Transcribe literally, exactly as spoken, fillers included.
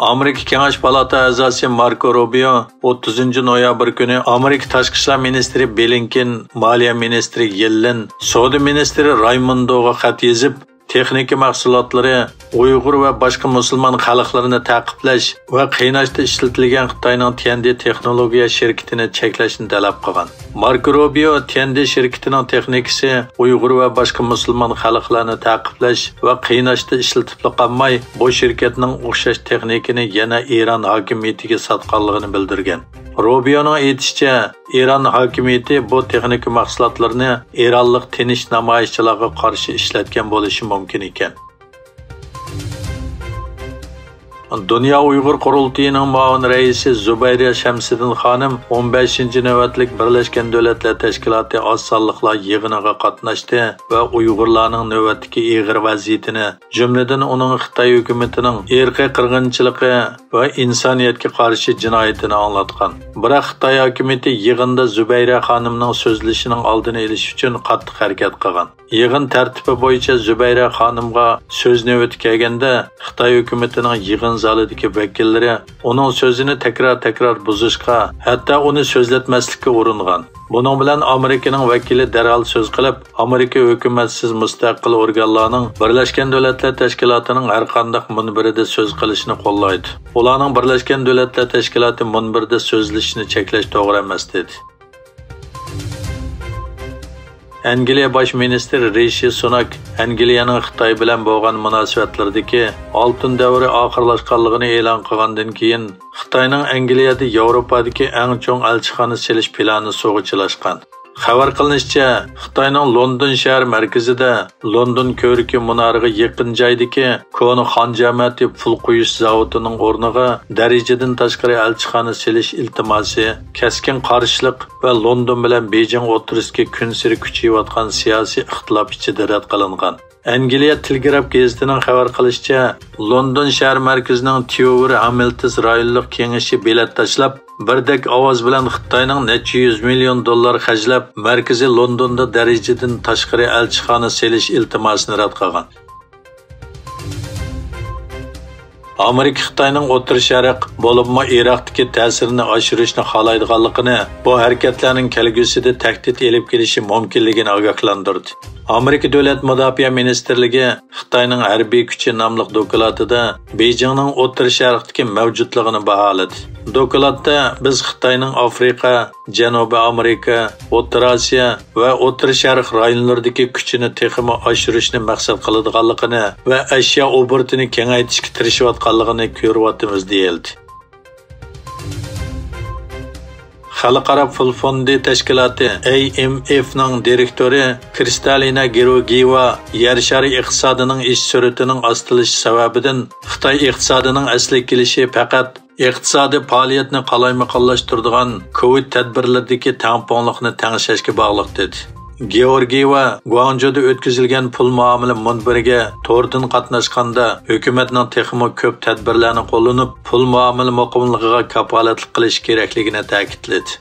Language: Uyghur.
ئامېرىكا كېڭەش پالاتا ئەزاسى ماركو روبىيو ئوتتۇزىنچى نويابىر كۈنى ئامېرىكا تاشقى ئىشلار مىنىستىرى بلىنكېن، مالىيە مىنىستىرى يېللېن، سودا مىنىستىرى رايموندوغا خەت يېزىپ، تېخنىكا مەھسۇلاتلىرى، ئۇيغۇر ۋە باشقا مۇسۇلمان خەلقلىرىنى تەقىبلەش ۋە قىيناشتا ئىشلىتىلگەن خىتاينىڭ تيەندې تېخنولوگىيە شىركىتىنى چەكلەشنى تەلەپ قىلغان. ماركو روبىيو تيەندې شىركىتىنىڭ تېخنىكىسى ئۇيغۇر ۋە باشقا مۇسۇلمان خەلقلەرنى تەقىبلەش ۋە قىيناشتا ئىشلىتىپلا قالماي، بۇ شىركەتنىڭ ئوخشاش تېخنىكىنى يەنە ئىران ھاكىمىيىتىگە ساتقانلىقىنى بىلدۈرگەن. روبىيونىڭ ئېيتىشىچە، ئىران ھاكىمىيىتى بۇ تېخنىكا مەھسۇلاتلىرىنى ئىرانلىق تىنچ نامايىشچىلارغا قارشى ئىشلەتكەن بولۇشى مۇمكىن ئىكەن. دۇنيا ئۇيغۇر قۇرۇلتىيىنىڭ مۇئاۋىن رەئىسى زۇبەيرە شەمسىدىن خانىم ئون بەشىنچى نۆۋەتلىك بىرلەشكەن دۆلەتلەر تەشكىلاتى ئاز سانلىقلار يىغىنىغا قاتناشتى ۋە ئۇيغۇرلارنىڭ نۆۋەتتىكى ئېغىر ۋەزىيىتىنى، جۈملىدىن ئۇنىڭ خىتاي ھۆكۈمىتىنىڭ ئىرقىي قىرغىنچىلىقى ۋە ئىنسانىيەتكە قارشى جىنايىتىنى ئاڭلاتقان. بىراق خىتاي ھاكىمىيىتى يىغىندا زۇبەيرە خانىمنىڭ سۆزلىشىنىڭ ئالدىنى ئېلىش ئۈچۈن قاتتىق ھەرىكەت قىلغان. يىغىن تەرتىپى بويىچە زۇبەيرە خانىمغا سۆز نۆۋىتى كەلگەندە، خىتاي ھۆكۈمىتىنىڭ يىغىن زالىدىكى ۋەكىللىرى ئۇنىڭ سۆزىنى تەكرار-تەكرار بۇزۇشقا، ھەتتا ئۇنى سۆزلەتمەسلىككە ئۇرۇنغان. بۇنىڭ بىلەن ئامېرىكىنىڭ ۋەكىلى دەرھال سۆز قىلىپ، ئامېرىكا ھۆكۈمەتسىز مۇستەقىل ئورگانلارنىڭ بىرلەشكەن دۆلەتلەر تەشكىلاتىنىڭ ھەرقانداق مۇنبىرىدە سۆز قىلىشىنى قوللايدۇ. ئۇلارنىڭ بىرلەشكەن دۆلەتلەر تەشكىلاتى مۇنبىرىدە سۆزلىشىشىنى چەكلەش توغرا ئەمەس، دېدى. ئەنگلىيە باش مىنىستىرى رىشى سۇناك ئەنگلىيەنىڭ خىتاي بىلەن بولغان مۇناسىۋەتلىرىدىكى ئالتۇن دەۋرى ئاخىرلاشقانلىقىنى ئېلان قىلغاندىن كېيىن، خىتاينىڭ ئەنگلىيەدە ياۋروپادىكى ئەڭ چوڭ ئەلچىخانا سېلىش پىلانى سۇغا چىلاشقان. خەۋەر قىلىنىشىچە، خىتاينىڭ لوندون شەھەر مەركىزىدە لوندون كۆۋرۈكى مۇنارىغا يېقىن جايدىكى كونا خان جامائىتى پۇل قۇيۇش زاۋۇتىنىڭ ئورنىغا دەرىجىدىن تاشقىرى ئەلچىخانا سېلىش ئىلتىماسى كەسكىن قارشىلىق ۋە لوندون بىلەن بېيجىڭ ئوتتۇرىسىدىكى كۈنسېرى كۈچىيىۋاتقان سىياسىي ئىختىلاپ ئىچىدە رەت قىلىنغان. ئەنگلىيە تېلېگراف گېزىتىنىڭ خەۋەر قىلىشىچە، لوندون شەھەر مەركىزىنىڭ تيۇۋېر ھامىلتىس رايونلۇق كېڭىشى بېلەت تاشلاپ، بىردەك ئاۋاز بىلەن خىتاينىڭ نەچچە يۈز مىليون دوللار خەجلەپ، مەركىزىي لوندوندا دەرىجىدىن تاشقىرى ئەلچىخانا سېلىش ئىلتىماسىنى رەت قىلغان. ئامېرىكا خىتاينىڭ ئوتتۇرا شەرق، بولۇپمۇ ئىراقتىكى تەسىرىنى ئاشۇرۇشنى خالايدىغانلىقىنى، بۇ ھەرىكەتلەرنىڭ كەلگۈسىدە تەھدىت ئېلىپ كېلىشى مۇمكىنلىكىنى ئاگاھلاندۇردى. ئامېرىكا دۆلەت مۇداپىئە مىنىستىرلىكى خىتاينىڭ ھەربىي كۈچى ناملىق دوكلاتىدا بېيجىڭنىڭ ئوتتۇرا شەرقتىكى مەۋجۇتلۇقىنى باھالىدى. دوكلاتتا بىز خىتاينىڭ ئافرىقا، جەنۇبىي ئامېرىكا، ئوتتۇرا ئاسىيا ۋە ئوتتۇرا شەرق رايونلىرىدىكى كۈچىنى تېخىمۇ ئاشۇرۇشنى مەقسەت قىلىدىغانلىقىنى ۋە ئەشيا ئوبوروتىنى كېڭەيتىشكە تىرىشىۋاتقانلىقىنى كۆرۈۋاتىمىز، دېيىلدى. خەلقئارا پۇل فوندى تەشكىلاتى، ئەي ئېم ئېفنىڭ دىرېكتورى كرىستالىنا گېئورگىيېۋا يەر شارى ئىقتىسادىنىڭ ئېشىش سۈرئىتىنىڭ ئاستىلىشى سەۋەبىدىن خىتاي ئىقتىسادىنىڭ ئەسلىگە كېلىشى پەقەت ئىقتىسادىي پائالىيەتنى قالايمىقانلاشتۇرىدىغان كوۋىد تەدبىرلىرىدىكى تەڭپۇڭلۇقنى تەڭشەشكە باغلىق، دېدى. گېئورگىيېۋا گۇاڭجۇدا ئۆتكۈزۈلگەن پۇل مۇئامىلە مۇنبىرىگە توردىن قاتناشقاندا، ھۆكۈمەتنىڭ تېخىمۇ كۆپ تەدبىرلەرنى قوللىنىپ، پۇل مۇئامىلە مۇقىملىقىغا كاپالەتلىك قىلىش كېرەكلىكىنى تەكىتلىدى.